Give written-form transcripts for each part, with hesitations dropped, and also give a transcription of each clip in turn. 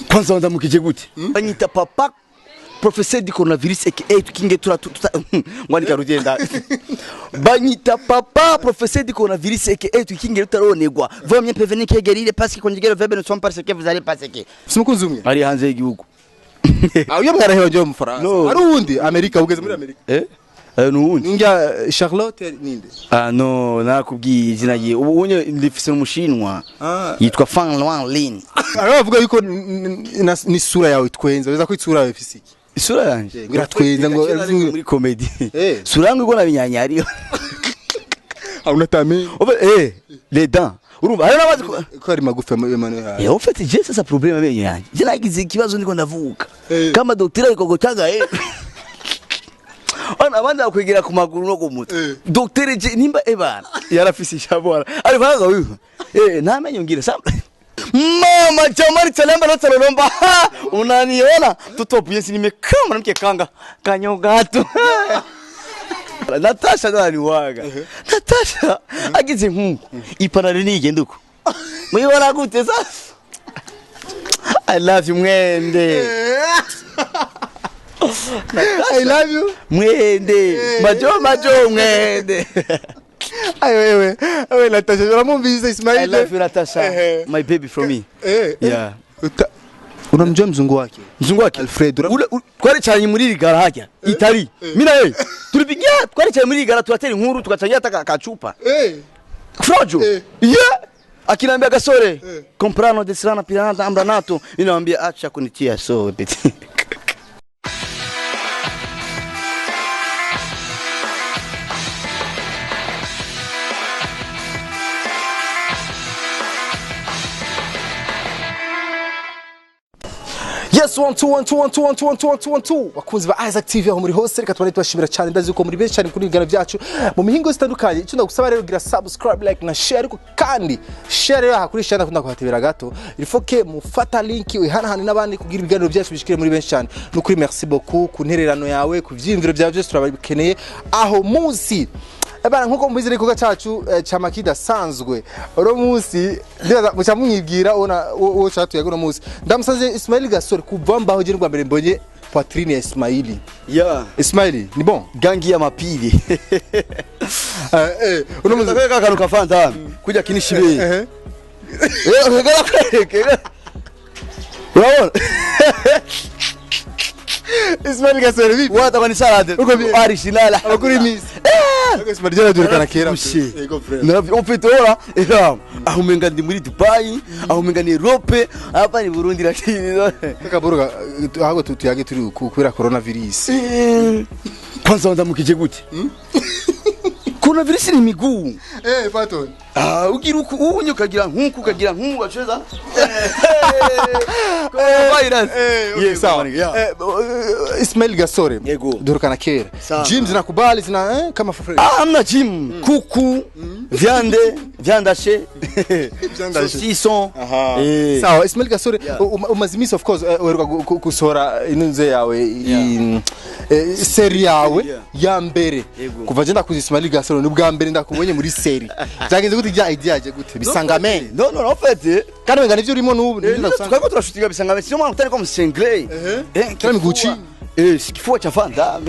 Kwanza wandamukije gute? Banyita papa professeur du coronavirus aka tukinge tura ngwandika rugenda. Banyita papa professeur du coronavirus aka tukinge tutaronegwa. Vaut mieux prévenir que guérir parce que conjuguer le verbe ne sont pas ce que vous allez passer que. Si umukunzi umwe? Ari hanze y'igihugu. Ah, uyo mwarahewe njye mu Faransa. No. Ari uwundi Amerika, ugeze muri Amerika. Eh? Nuwundi. Ninja Charlotte ninde? Ah no, nakubwiye izina rye. Ubu unye ndifise umushinwa. Ah. Yitwa Fan Luan Lin. Ari bavuga yuko n'isura yawe itwenza, biza ko isura yawe ifise iki? Isura yanje Ngo iratwenza ngo muri comedy. Eh. Sura yangu iko na binyanyari. Hauna tami. Obe les dents. Urumva hari n'abazi ko Ko ari magufi Emmanuel. Eh, en fait, j'ai sasa problème amenyo yanje. Je nagize ikibazo ndiko ndavuka. Eh. Kama docteur ariko gotaga eh. Ona abandi bakwegera ku maguru no ku mutwe. Eh. Docteur je nimba ebana yarafise ishabora. Ariko haga uyu. Eh, namenyo ngira sam. Mama jamani chalamba no chalomba. Unaniona? Tutopu yesi nimekaa mwanamke kanga kanyogato. Natasha ndaniwaga. Natasha agize nkuko ipanaro nigenda uko. Mwibona gute sasa? I love you mwende. I love you. Mwende. Majo majo mwende. Ay wewe. Wewe Natasha, uramwumvise Ismail? I love you Natasha. Eh. My baby from me. Eh. Yeah. Unamjua mzungu wake? Mzungu wake Alfred, Ule twaricaranye muri rigara hajya Itali. Mimi na yeye tulipigia twaricaranye muri rigara turatera inkuru tukachangia hata kachupa. Eh. Frojo. Eh. Yeah. Akiniambia Gasore, comprano desrana pirana ambranato. Mimi namwambia acha kunitia so petit. Yes, 1 2 1 2 1 2 1 2 1 2 1 2 1 2. Bakunzi ba Isaac TV aho muri hose, reka tubane tubashimira cyane. Ndazi ko muri benshi cyane kuri ibiganiro byacu mu mihingo zitandukanye. Icyo ndagusaba rero, gira subscribe, like na share, ariko kandi share rero aha kuri share ndakunda kuhatebera gato. Il faut que mufata link wihanahane n'abandi kugira ibiganiro byacu bishikire muri benshi cyane. Nukuri merci beaucoup ku ntererano yawe, ku vyiyumviro byawe byose turabikeneye aho munsi. Ebana nkuko mubizi igikorwa cacu cama kidasanzwe. Uno munsi ndibaza muca mwibwira ubona uwo catuye uno munsi. Ndamusanze Ismail Gasore kuva mbaho je rwa mbere mbonye poitrine ya Ismaili. Yeah. Ismaili, ni bon? Gangi ya mapili. Uno munsi Ndakwereka akantu ka Fanta kujya kinisha ibere. Eh. Eh, kwereke. Urabona? Ismail Gasore vipi? Wata kwa ni salade. Uko bien? Original. Abakuri miss. Uko Ismail je radurikana kera. Yego frère. Naravyo on fait ora era aho umenga ndi muri Dubai, aho umenga ni Europe, hapa ni Burundi lakini. Kakaburuga ahubwo tuyage turi kubera coronavirus. Kwanza wandamukije gute? Coronavirus ni miguu. Eh, Pato. Ah, ugira uku unye ukagira nkuku ukagira nkuku acheza. Coronavirus. Eh, okay, Yego, sawa. yeah. Ismail Gasore. Yego. Durukana kera. Sawa. Gym zinakubali zina kama fresh. Ah, hamna gym. Kuku, viande, viandashe, Viandashe. saucisson. Eh. Sawa, Ismail Gasore, Yeah. umaze iminsi of course uheruka gusohora inunze yawe série yawe Yeah. ya mbere. Yego. Kuva je ndakuzi Ismail Gasore ni ubwa mbere ndakubonye muri série. Byagenze gute? Rya idea yaje gute? Bisangame. No, no, en fait, Kandi wenga nivyo urimo n'ubu nivyo ndagusanga. tukariko turashutinga bisangame sio mwana kutari kwa msengle. Eh, Tena miguchi. Eh, si kifua cha Fanta.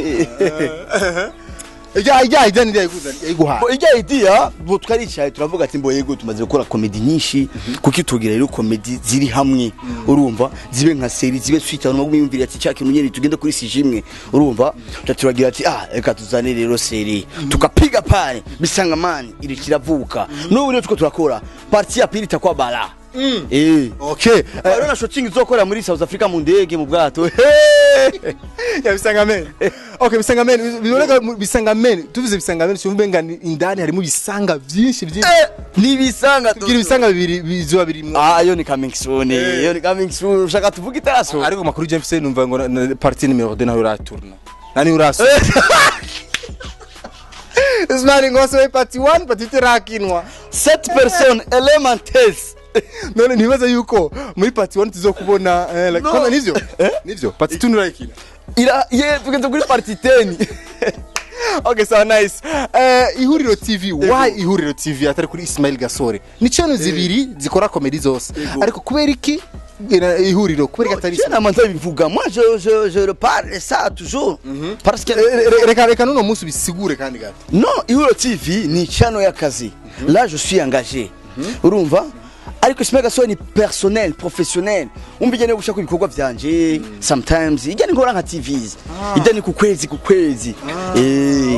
Rya idea ni yayiguha. Bo ijya idea bo twaricaye turavuga ati mbo yego tumaze gukora comedy nyinshi kuki tugira rero comedy ziri hamwe, urumva zibe nka série zibe suite abantu bagumye ati cya kintu nyene tugende kuri sijimwe, urumva turagira ati ah reka tuzane rero série tukapiga pale bisangamani iri kiravuka. N'ubu rero tuko turakora partie ya pili itakuwa bala. Eh. Okay. Rero na shooting izokora muri South Africa mu ndege mu bwato. Ya bisangamene. Okay, bisangamene biboneka bisangamene. Tuvuze bisangamene cyumve nga indani harimo ibisanga byinshi byinshi. Eh, ni bisanga. Tugira ibisanga bibiri bizoba birimo. Ah, iyo ni coming soon. Iyo ni coming soon. Ushaka tuvuge itaraso? Ariko makuru je mfise numva ngo partie numéro 2 naho uraturna. Nani uraso? Ismail ngo soy partie 1 partie 2 rakinwa. Sept personnes elementes. None ntibaza yuko muri partie 1 tuzokubona like, No. kwanza nivyo? Nivyo. Partie 2 nurayikina. Ira ye tugeze kuri partie 10. Okay, so nice. Ihuriro TV, why Ihuriro TV atari kuri Ismail Gasore? Ni channel zibiri zikora comedy zose, ariko kubera iki Ihuriro, kubera iki atari Je Ismail? nama bivuga, moi je reparle ça toujours parce que Reka nuno munsi bisigure kandi gato. Non, Ihuriro TV ni channel y'akazi. Là je suis engagé, urumva? Ariko Ismail Gasore ni personnel, professionnel. Umva, ijya gushaka ibikorwa vyanje sometimes ijya ni nkora nka TVs, ijya ni ku kwezi ku kwezi.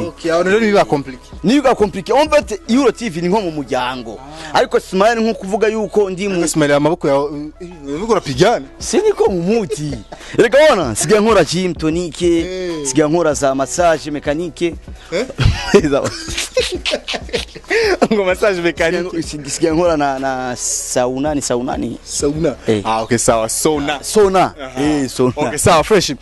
Okay, aho rero biba compliqué. Niyo compliqué. En fait, Ihuriro TV ni nko mu muryango, ariko Ismail ni nko kuvuga yuko ndi mu Ismail, amaboko yawe uriko urapigana. Siniko mu muti. Reka bona sigaye nkora gym tonique, sigaye nkora za massage mécanique. Ngo massage mécanique? Sigaye nkora na sauna, ni sauna ni Sauna. Eh. Ah, okay, sawa, sauna. Sauna, sauna. Okay, sawa, fresh. Ya.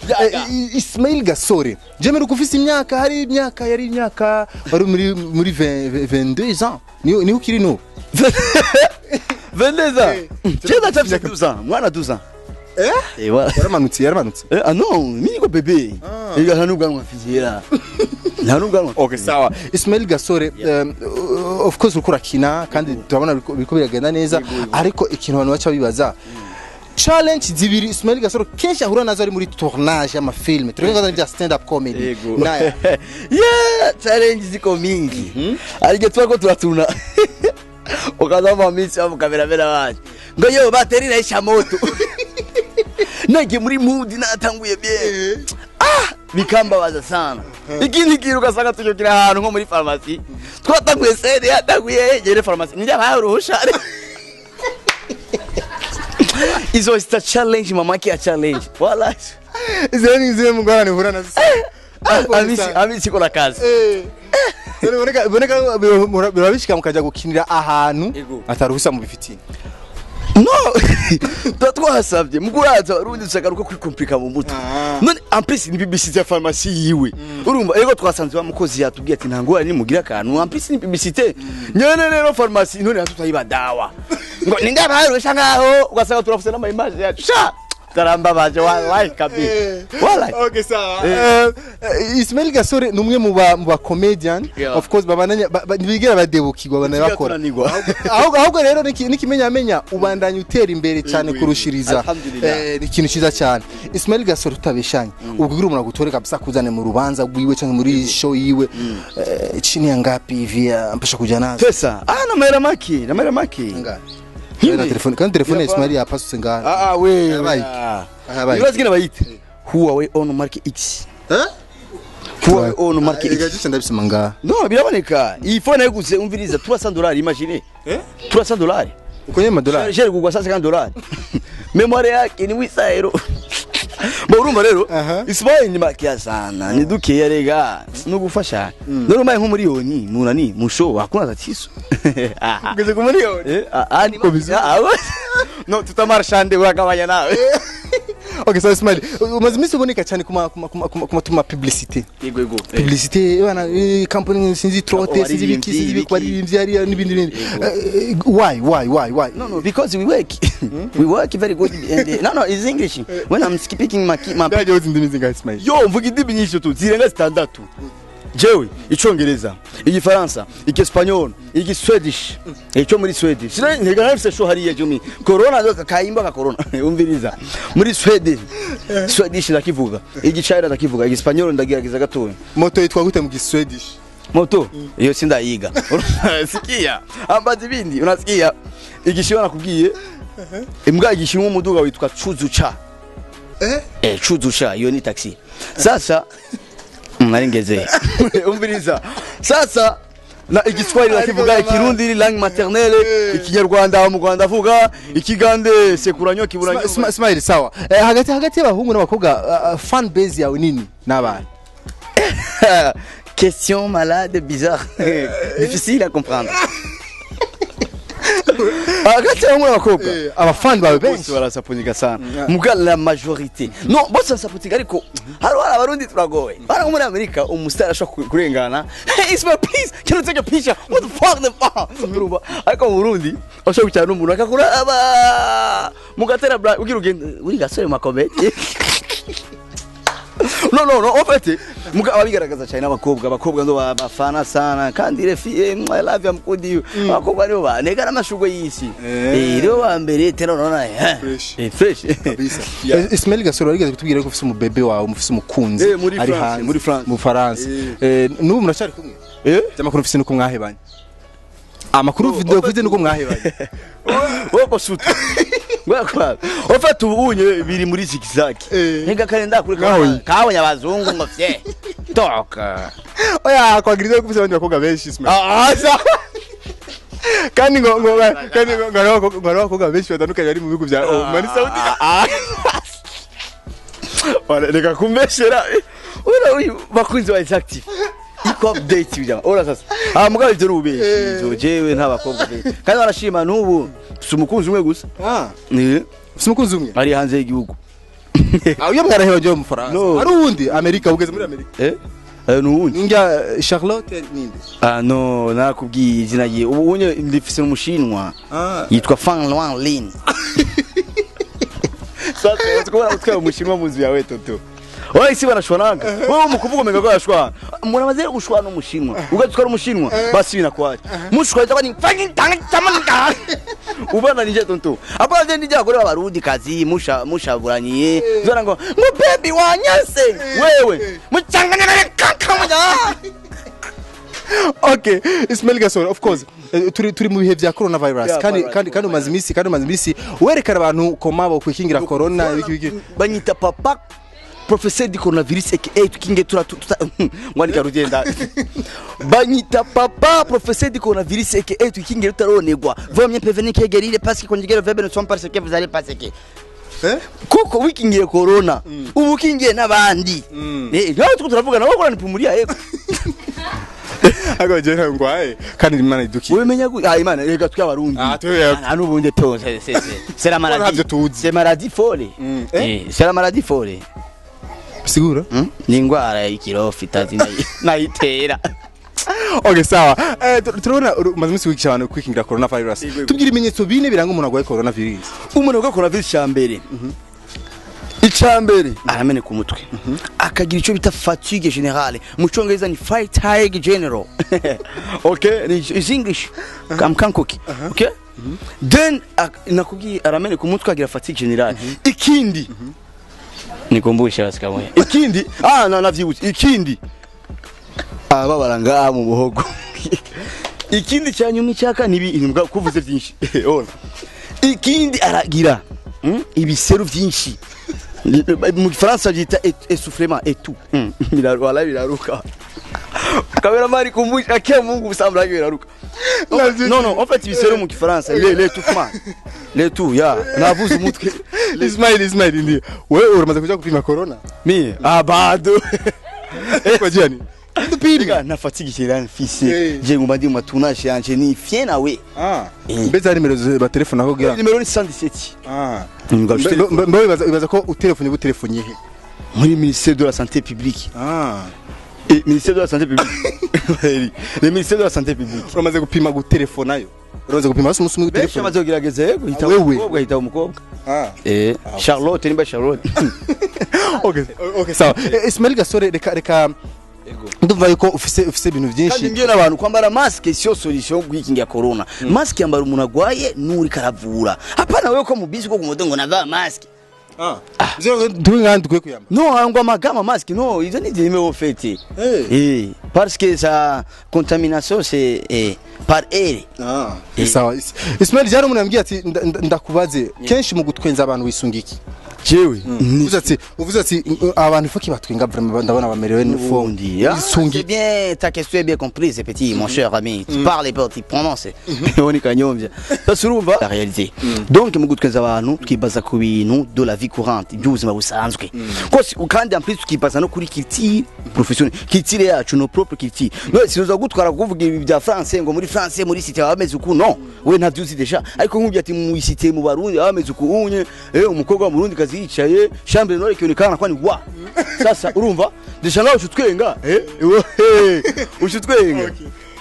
Ismail Gasore, jemera uko ufise imyaka, hari imyaka, yari imyaka wari muri 20 22 ans, niyo ukiri n'ubu? 22 ans. J'ai déjà 12 ans, mwana 12 ans. Eh? Eh, voilà. Yaramanutse, yaramanutse. Ah non, mimi niko bébé. Nta n'ubwanwa mfise, nta n'ubwanwa. Okay, sawa. Ismail Gasore, of course uriko urakina kandi turabona biriko biragenda neza, ariko ikintu abantu baca bibaza, challenge zibiri Ismail Gasore kenshi ahura nazo ari muri tournage y'amafilme, tureke kwanza n'ibya stand up comedy. Yego. Naya? Yeah, challenge ziko mingi. Ariko tuba ko turatuna. Ukaza mu minsi wa kameramera waje. Ngo yo bateri inaisha moto. Nagiye muri mood, natanguye bien. Ah, bikambabaza sana. Ikindi kintu, ugasanga tunyukira ahantu nko muri farumasi. Twatanguye scène, yatanguye yegere farumasi. Nijya bahaye uruhusha. Izo zita challenge, mamake ya challenge. Wala. Izo ni zimwe mu ngorane uhura nazo. Amisi kora kazi. None boneka birabishika mukajya gukinira ahantu Yego. ataruhusa mubifitiye? No, tuba twahasabye. Muguraza urundi dushaka kwikomplika mu mutwe. None en plus ni publicité ya pharmacie yiwe, urumva? Ego, twasanze wa mukozi yatubwiye ati nta ngorane nimugira akantu, en plus ni publicité nyene. Rero pharmacie none hatutayiba dawa ngo ninde abaharusha ngaho, ugasanga turafuse n'ama image yacu. Sha, tarambabaje wallahi, kabisa, wallahi. Okay, sawa. Ismail Gasore ni umwe mu ba comedian, of course babananya ntibigera badebukirwa, banabakora. Tunanirwa. Ahubwo rero n'ikimenyamenya ubandanya utera imbere cyane kurushiriza. Alhamdulillah. Ni ikintu cyiza cyane. Ismail Gasore, tutabeshanye, ubwo kugira umuntu agutore kabisa kuzane mu rubanza rwiwe cyangwa muri show yiwe, chini ya ngapi hivi ampasha kuja nazo? Pesa, ah, na mahera make, na mahera make. Ngapi? Na telefone, kandi telefone ya Ismail yapasutse ngaha. Ah ah, we. Yabaye. Yabaye. Ibibazo gina bayite Huawei Honor Mark X. Eh? Huawei Honor Mark X. Igaje ndabisoma ngaha. No, biraboneka. Iyi phone yayiguze, umviriza, $300, imagine. Eh? $300. Uko nyema dolari. Chargeur kugwa $150. Mémoire yake ni 800 euro. Bo urumva rero, Ismail ni makia sana. Ni dukeya rega. No gufasha. None umaye nko miliyoni, munani, musho hakuna tatizo. Ugeze ku miliyoni? Eh, ah, ah, ni ah, ah, no, tutamarshande uragabanya nawe. Okay, sawa. Ismail, umaze iminsi uboneka cyane kuma publicité. Yego. Publicité bana, company sinzi trote, sinzi biki, sinzi biki, baririmbyi hariya n'ibindi n'ibindi. Why? No, because we work. We work very good. And, no, it's English. When I'm speaking my Ndaje uzi indimi zingahe, Ismail? Yo, mvuga indimi nyinshi tu, zirenga zitandatu. Jewe, Icongereza, Igifaransa, Igiespanyol, Igiswedish, icyo muri Swedish. Sina ntega nafise show hariya jumi. Corona ndo kayimba ka corona. Umviriza. Muri Swedish. Swedish ndakivuga. Igichina ndakivuga, Igiespanyol ndagerageza gatoya. Moto yitwa gute mu Giswedish? Moto iyo sindayiga. Sikia, ambaza ibindi, unasikia? Igishinwa nakubwiye. Imbwa igishinwa umuduga witwa Chuzucha. Eh? Eh, Chuzucha iyo ni taxi. Sasa nari ngeze. Umviriza. Sasa na Igiswahili nakivuga, Ikirundi ni langue maternelle, Ikinyarwanda mu Rwanda avuga, Ikigande sekuranyo kiburanyo. Ismail, sawa. Hagati y'abahungu n'abakobwa, fan base yawe nini n'abana? Question malade, bizarre, difficile à comprendre. Hagati y'abahungu n'abakobwa? Abafani bawe Bose benshi. barasapotinga sana, muga la majorité no bose barasapotinga, ariko hari Abarundi turagoye. Bana nko muri Amerika umustar ashobora kurengana, "Hey Ismail, please, can you take a picture?" What the fuck, the fuck, urumva? Ariko mu Burundi ashobora kwicara n'umuntu akakuraba mugatera bra ugira ugenda uri gasore makomete. No, no, no, en fait muga ababigaragaza cyane n'abakobwa, ndo bafana sana kandi les filles, I love you, mkudi abakobwa nibo banega n'amashurwe y'isi. Nibo ba mbere tena unaona Fresh. Fresh. Kabisa. Ismail Gasore, warigeze kutubwira ko ufise umubebe wawe, mufise umukunzi Muri ari France, hanze muri France. mu Faransa. N'ubu muracari kumwe? Eh. Amakuru mfise nuko mwahebanye, amakuru video mfise nuko mwahebanye. Woko sutu ngwa en fait ubu unye biri muri zigzag. Nega kare ndakure. Ngaho. Kabonye abazungu ngo fye toka. Oya, kwagiriza ko ufise abandi bakobwa benshi, Ismail. Ah, sa. Kandi ngo hariho abakobwa benshi batandukanye bari mu bihugu bya Oman, Saudi. Ah. Ora reka kumbeshera. Ora uyu bakunzi ba Exactive. Iko update bijama. Ora sasa. Ah, mugabo ivyo nubeshi. Ivyo jewe nta bakobwa benshi. Kandi barashima n'ubu. Si umukunzi umwe gusa. Ah. Ni Ufise umukunzi umwe? Ari hanze y'igihugu. Ah, uyo mwarahebanye mu Faransa? No. Ari uwundi Amerika, ugeze muri Amerika? Eh? Ayo nuwundi. Ninga Charlotte ninde? Ah no, nakubwiye izina rye. Ubu unye ndifise umushinwa. Ah. Yitwa Fan Luan Lin. Sasa tukubona utwaye umushinwa mu nzu yawe, toto. Oya, isi barashwananga. Wewe mukuvuga umenga ko barashwana. Muramaze gushwana n'umushinwa. Ugatwara umushinwa basi binakwaje. Mushwana cyangwa ni fucking tang taman ka. Ubana nije tonto. Apo je nije abagore b'abarundi kazi musha mushaburaniye. Zora ngo baby wanyase. Wewe muchanganya kanka. Okay, Ismail Gasore, of course, turi mu bihe vya coronavirus. Yeah, kandi virus, kandi umaze iminsi werekana abantu koma bo kwikingira corona, ibiki biki. Banyita papa professeur du coronavirus aka tukinge tura tuta ngwandika rugenda. Banyita papa professeur du coronavirus aka tukinge tutaronegwa. Vaut mieux prévenir que guérir, parce que conjuguer le verbe ne sont pas ce que vous allez passer que kuko wikingiye corona ubu ukingiye n'abandi. Nawe tuko turavuga nawe ko nipumulia yego. Ariko je ntabwo ngwaye kandi Imana idukiye. Ubimenya gute? Ah, Imana rega twe abarundi. Ah, Ah, n'ubundi to c'est la maladie. Ntabyo tuzi. C'est maladie folle. C'est la maladie folle. Sigura. Ni ingwara y'ikirofi itazi nayitera. Okay, sawa. Turabona umaze iminsi wigisha abantu kwikingira coronavirus. Yego, yego. Tubwire ibimenyetso bine biranga umuntu arwaye coronavirus. Umuntu arwaye coronavirus, icambere icambere arameneka umutwe, akagira icyo bita fatigue générale, mu cyongereza ni fatigue general, okay, is English I'm kankoki, okay. Then nakubwiye arameneka umutwe, agira fatigue générale. Ikindi nikumbushe basikamoya. Ikindi, ah, na navyibutse, ikindi ababara ngaha mu muhogo. Ikindi cya nyuma icyaka nibi imbwa kuvuze byinshi. Ona ikindi aragira ibiseru byinshi, mu gifaransa byita essoufflement et tout. Wala biraruka. Cameraman kumbusha, akia Mungu usambura biraruka. Non, non, en fait ibiseru mu gifaransa l'étouffement, le tout ya navuze umutwe. Ismail, Ismail, ndiyo wewe uramaze kuja kupima corona? Mi ah bado. Kwa jani Ndupima na fatigue générale mfise. Je ngomba ndi mu matournage yanje ni fien nawe. Ah, mbese hari nimero ba telefone aho kugira Nimero ni 117. Ah. Ngabo. Mbe wibaza ko utelefone butelefone he? Muri ministère de la santé publique. Ah. Et ministère de la santé publique, le ministère de la santé publique. Uramaze gupima gutelefonayo? Uramaze gupima basi umunsi umwe Benshi gutelefona? bamaze kugerageza yego hita Wewe. umukobwa, hita umukobwa. Ah. Charlotte, nimba Charlotte. Okay, sawa. Ismail Gasore, reka ndumva yuko ufise ibintu Kandi byinshi. ngiye n'abantu kwambara masque siyo solution yo kwikingira corona. Masque yambara umuntu agwaye n'uri karavura, hapana wewe ko mu bisi ko ku moto ngo nava masque. Ah, tuwe ngandi dukwiye kuyambara? Non, ngo amagama masque non, ivyo ni vyemewe au fait. Parce que sa contamination c'est par air. Ah. Sawa. Ismail, jana umuntu yambwiye ati ndakubaze kenshi mu gutwenza abantu wisunga iki? Jewe? Uvuze ati abantu ifoki batwenga, vraiment ndabona bamerewe nefo. Ubundi, ah, Wisunga c'est iki? bien, ta question est bien comprise, petit, mon cher ami. Tu parles pas, tu prononces. Oni kanyombya. Sasa urumva la réalité. Donc mu gutwenza abantu twibaza ku bintu de la vie courante, by'ubuzima busanzwe. Kose kandi en plus tukibaza no kuri culture professionnelle, culture yacu, nos propres culture. No sinuza gutwara kuvuga ibi bya français ngo muri français muri cité baba bameze uku, non. We ntavyo uzi déjà. Ariko nkubye ati mu cité mu Barundi baba bameze uku unye, umukobwa wa Murundi kazi yicaye, chambre noire ikionekana kwani wa. Sasa urumva déjà nawe ushutwenga, ushutwenga.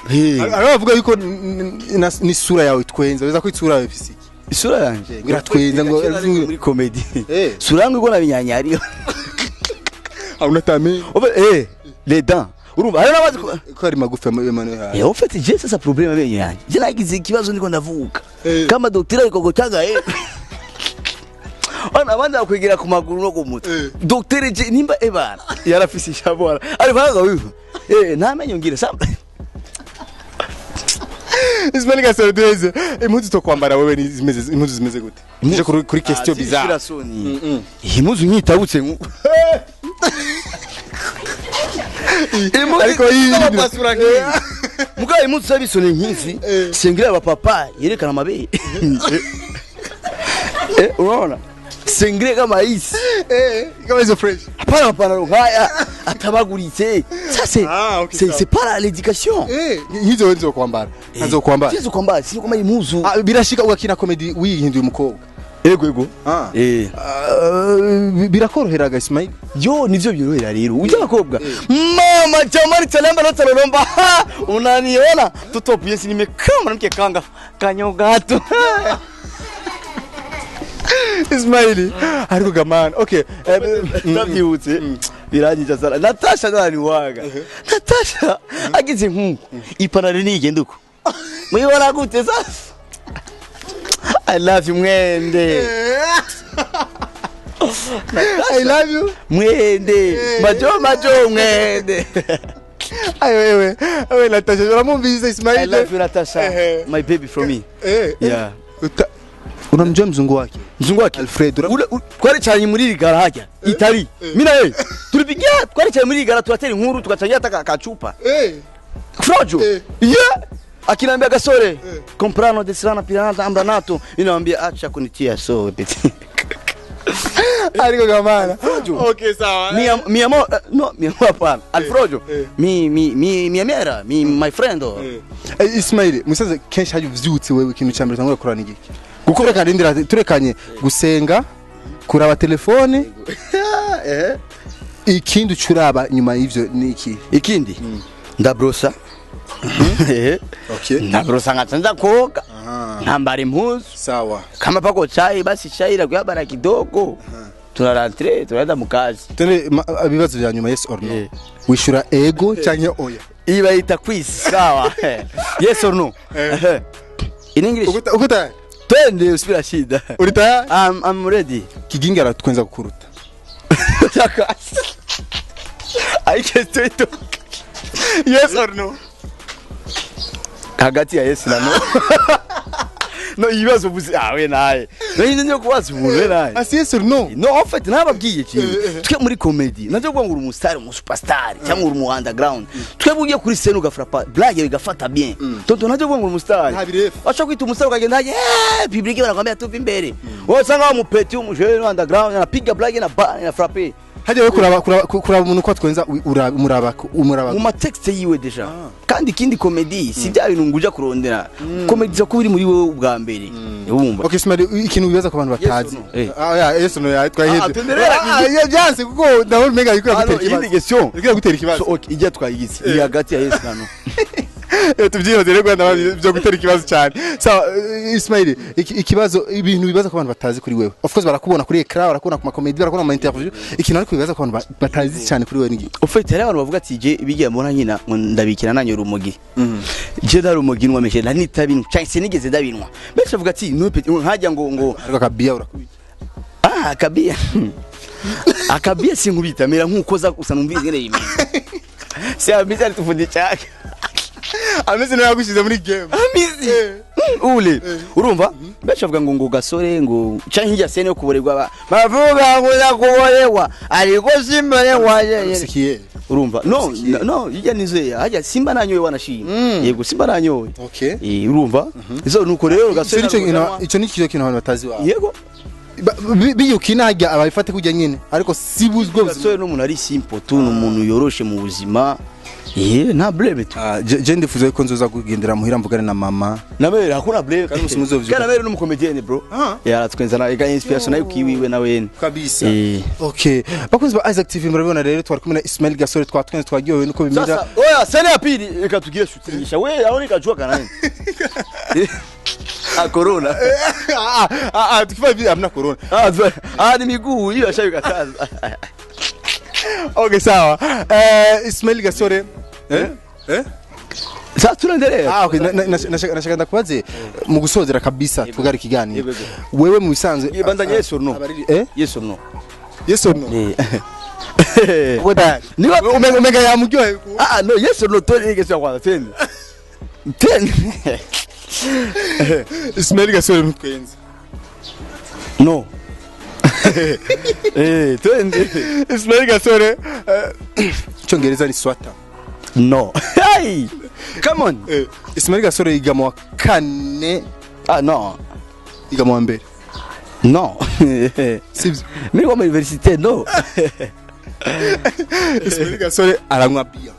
Hari abavuga yuko n'isura yawe itwenza, biza ko isura yawe ifise iki? Isura yanje Iratwenza ngo muri comedy. Sura yangu iko na binyanyari. Unatamenya. Eh, les dents, urumva hari n'abazi Ko ari magufi amano yawe. Eh, en fait, j'ai sasa problème amenyo yanjye. Je nagize ikibazo ndiko ndavuka. Kama docteur arikogotaga eh. Ona abandi bakwegera ku maguru no ku mutwe. Docteur je nimba ebana yarafise ishabora. Ari baga wivu. Eh, nta menyo ngira sam. Ismail Gasore, duheze, impuzu to kwambara wewe ni zimeze, impuzu zimeze gute? Tuje kuri question bizarre. Soni. Impuzu nyitabutse nku. Impuzu Ariko iyi abapasura nkizi. Mugabo impuzu zabisone nkizi. Sengira abapapa yerekana amabere. Eh, unaona? Sengire kama hizi. Eh, kama hizo fresh. Hapana, mapantaro nkaya atabaguritse. Ça c'est Ah, okay, c'est sawa. c'est pas l'éducation. Eh, hizo wewe nzo kwambara. Nzo kwambara. Sizo kwambara, sizo kwambara impuzu. Ah, birashika ugakina comedy wihinduye umukobwa? Ego ego. Ah. Eh. Ah, birakoroheraga Ismail? Yo nivyo byorohera rero. Ujya abakobwa. Mama jamani talamba na talomba. Unaniona? Toto piesi nimekaa mwanamke kanga kanyogato. Ismail ariko gamana, okay. Ndabyibutse biranyica sana. Natasha naniwaga. Natasha agize nkuko ipantaro nigenda uko. Mwibona gute sasa? I love you mwende. I love you. Mwende. Majo majo mwende. Ay wewe, wewe Natasha uramwumvise Ismail? I love you Natasha. My baby from me. Yeah. Unamjua mzungu wake? Mzungu wake Alfred. Ule twaricaranye muri rigara hajya Itali. Mimi na yeye tulipigia, twaricaranye muri rigara turatera inkuru tugacangira hata kachupa. Frojo. Yeah. Akiniambia Gasore, comprano desirana pirana ambranato. Ninamwambia acha kunitia so petit. Ariko gamana. Okay, sawa. Mi mi amor, no, mi amor hapana. Alfrojo. Mi mi mi mi amera, mi my friend. Ismail, musaza kenshi hari uvyutse wewe ikintu ca mbere utangura kurana igiki? Kuko reka rindira turekanye gusenga, kuraba telefone, ikindi ucuraba nyuma y'ivyo ni iki? Ikindi ndabrosa. Okay. Ndabrosa nkaanza koga. Nkambara impuzu. Sawa. Kama pako chai basi chai la kuyabara kidogo. Tunarentre tunaenda mukazi. Tene ibibazo vya nyuma, yes or no. Wishura ego canke oya. Iyi bayita quiz, sawa. Yes or no. In English. Uko tayari? Twende usipira shida. Uri tayari? I'm ready. Kigingi aratwenza kukuruta. I can do it. Yes or no? Hagati ya yes na no. No, ibibazo ubuze ah we naye. No nyine nyo kubaza umuntu we naye. Asi yes or no? No, en fait nababwiye ikintu. Twe muri comedy, navyo kuvuga ngo uri umustar, umu superstar cyangwa uri umu underground. Twebwe ugiye kuri scène ugafrapa, blague igafata bien. Tonto navyo kuvuga ngo uri umustar. Nta birefu. Acha kwita umustar ukagenda eh public banakwambia tuvi imbere. Wowe usanga wa mupeti umujene underground anapiga blague na ba na frappe. Hajya we kuraba umuntu ko atwenza umuraba umuraba. Mu matexte yiwe déjà. Kandi ikindi comedy si bya bintu nguja kurondera. Comedy zo kuba iri muri wewe ubwa mbere. Urumva? Okay Ismail, ikintu wibaza ku bantu batazi. Yes or no? Eh. Ah ya, yes or no ya twahebye. Ah, tuendelea. Ah, ya byanse kuko ndabona umenga yuko Ah, no, gutera iyindi ikibazo. question. Yuko gutera ikibazo. So okay, ijya twayigize. Iri hagati ya yes na no. Tubyibaze rero Rwanda byo gutera ikibazo cyane. Sawa Ismail, ikibazo, ibintu bibaza ku bantu batazi kuri wewe. Of course barakubona kuri écran, barakubona ku makomedi, barakubona mu interview. Ikintu ariko bibaza ku bantu batazi cyane kuri wewe ni iki? En fait, hari abantu bavuga ati je bigiye mbona nyina ngo ndabikira nanyora urumogi. Je ndari urumogi nywa meshe nanitabinwa cyangwa sinigeze ndabinwa. Benshi bavuga ati no petit nkajya ngo Ariko akabia urakubita. Ah, akabia. Akabia sinkubita mera nkukoza gusa numvise ngene yimeze. Si amizi alitufundisha. Ameze nawe yagushize muri game. Amizi. Ule. Urumva? Benshi bavuga ngo gasore ngo canke hirya sene yo kuborerwa bavuga ngo ndakuborerwa ariko simborerwa. Sikiye. Urumva? No no, hirya nizuye hajya simba nanyoye wanashima. Yego simba nanyoye. Okay. Eh, urumva? Izo nuko rero gasore. Ico nico ico ni kintu abantu batazi wawe. Yego. Biyukina hajya ababifate kujya nyine ariko si buzwe. Gasore n'umuntu ari simple tu, ni umuntu yoroshe mu buzima. Eh, nta blame tu. Ah, je ndifuza yuko nzoza kugendera muhira mvugane na mama. Nabere hakuna blame. Kandi umunsi muzovyuka. Kana nabere n'umukomedienne bro. Ah. Yaratwenza na ega inspiration nayo kiwiwe na wene. Kabisa. Eh. Okay, bakunzi ba Isaac TV, murabibona rero twari kumwe na Ismail Gasore, twatwenze twaryohewe nuko bimera. Sasa oya sene ya pili reka tugire shooting. We aho nikajua kana nini? Ah, corona. Ah ah ah, tukifanya hivi hamna corona. Ah, ah ni miguu hiyo ashayikataza. Okay, sawa. Ismail Gasore, eh eh. Sasa tunaendelea. Ah, okay, nashaka ndakubaze mu gusozera kabisa, twugara ikiganiro. Yego, yego. Wewe mu bisanzwe Banza, yes or no? Eh? Yes or no? Yes or no? Eh. Uko tayari? Niba Umenga yamuryoheye. Ah no, yes or no, twende question ya kwanza, twende. Twende. Ismail Gasore mutwenze. No. Eh, twende. Ismail Gasore, Cyongereza ni swata. No. Hey! Come on. Ismail Gasore yiga mu wa kane? Ah no. Yiga mu wa mbere? No. Sibyo? Mimi kwa université, no. Ismail Gasore aranywa biya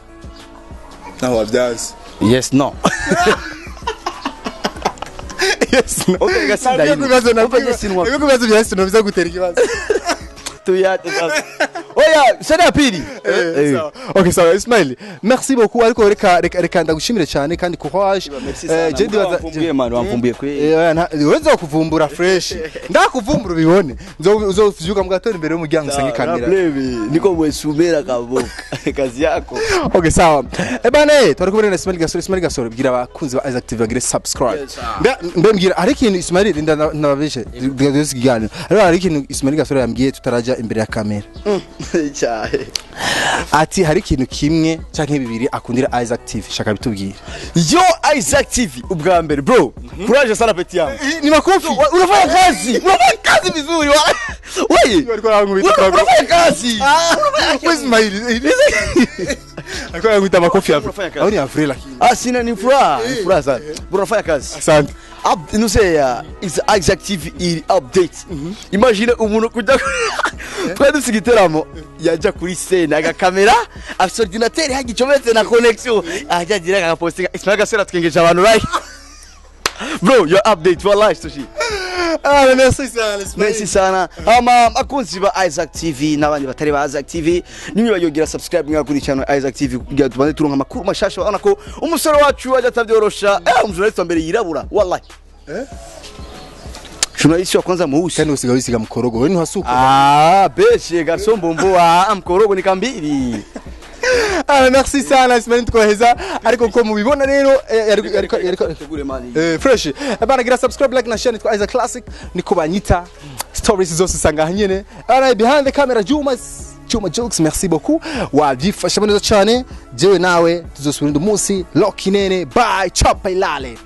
naho wabyazi. Yes, no. Yes, no. Okay, gasi Nabyo ndayino. kubibazo nabyo. Okay, sinwa. Nabyo kubibazo bya yes no biza gutera ikibazo. Tuyate sasa. Oya, sasa ya pili. Eh, sawa. Okay, sawa Ismail, merci beaucoup, ariko reka ndagushimire cyane kandi courage. Merci sana. Je ndibaza Wamvumbuye man, wamvumbuye kweli. Oya, wewe kuvumbura fresh, ndakuvumbura ubibone. Uzovyuka mu gatondo imbere y'umuryango usange kamera. Baby, niko mwesumera kaboka. Kazi yako. Okay, sawa. Eh bana, eh, twari kumwe na Ismail Gasore. Ismail Gasore, bwira abakunzi ba Isaac TV bagire subscribe. Yes, sir. Mbe mbwira, hari ikintu Ismail rinda nababeshe duze ikiganiro, ariko hari ikintu Ismail Gasore yambwiye tutaraja imbere ya kamera. Cyahe. Ati hari ikintu kimwe canke bibiri akundira Isaac TV, shaka bitubwire. Yo, Isaac TV ubwa mbere, bro. Courage sana, petit yangu. Ni makofi. Unafanya kazi. Unafanya kazi vizuri. Wewe. Walikuwa wanakuita Unafanya kazi. Ismail alikuwa anakuita makofi ya Unafanya kazi. au ni Avril lakini. Ah, sina, ni furaha, ni furaha sana. Bro, unafanya kazi. Asante. Up, nous c'est is Isaac TV iri update. Imagine umuntu kujya twari dufite igiteramo, yajya kuri scène agakamera, afite ordinateur hagicometse na connexion, ajya agira agapostinga Ismail Gasore atwengeje abantu, right? Bro, your update wallahi sushi. Ah, merci sana Ismail. Merci sana. Ama akunzi ba Isaac TV n'abandi batari ba Isaac TV, nimwe bayogira subscribe mwakuri channel Isaac TV kugira tubanze turonka amakuru mashasha. Urabona ko umusore wacu ajya atabyorosha. Umujournaliste wa mbere yirabura wallahi. Eh? Journaliste wa kwanza mweusi. Kandi usiga wisiga mkorogo, wewe ntuhasuka. Ah, beshe garçon bombo, ah, mkorogo ni kambiri. Ah, merci sana Ismail, twoheza ariko ko mubibona rero, ariko Tegure mani. Fresh. Bana, gira subscribe, like na share. Nitwa Isaac Classic, niko banyita. Stories zose usanga hanyene. Bana, behind the camera Juma Jokes, merci beaucoup, wabyifashe neza cyane. Jewe nawe tuzosubira undi munsi. Lock inene, bye, chapa ilale.